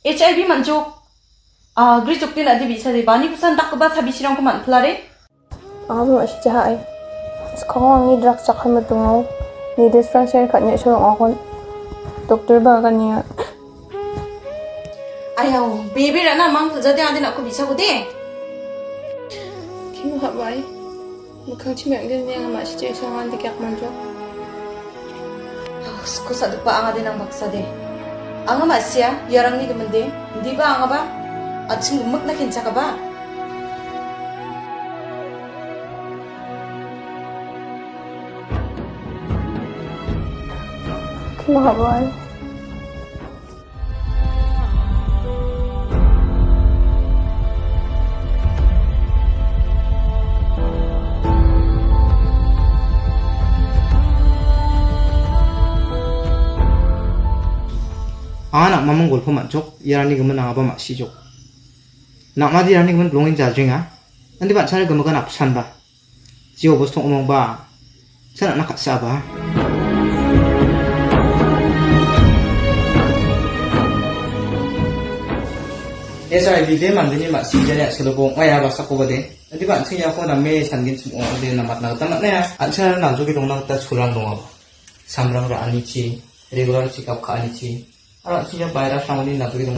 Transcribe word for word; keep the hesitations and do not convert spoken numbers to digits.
H I V man juk. Ah, gri juk ti na di bisa de bani kusan dak ba sabi sirang kuman pelare. Amo shi jaha ai. Skong ni drugs chakhan matungo. Ni dispensary kat nya sholong akon. Doktor ba kan nya. Ayaw, baby rana mang jadi adi nak ku bisa ku de. Kimo hak bai. Mukang chimyak gin ni anga ma shi chek sangan di kyak manjok. Ko sa dupa anga de nang baksa de. Anga ma sia, yarang ni gemende. Di ba anga ba. Aching mak na kinchaka ba. Kimo hak bai. Anga nak mamang golpo mat jok, ïa rani gemen anga ba mat si jok. Nak ma di rani gemen blongin jajing ah. Nanti bat sana gemen kan apsan ba. Jio bos tong omong ba. Sana nak sa ba. Eh, sorry, di de man dini mat si jani ak selo bong. Maya ba sa ko ba de. Nanti bat sing ya ko na me san gin sum ong de na mat na tamat na ya. An sana na jogi dong na ta sulang dong ba. Samrang ra ani chi. Regular check up ka ani chi. Ara chi ya bai ra sang ni na jogi dong.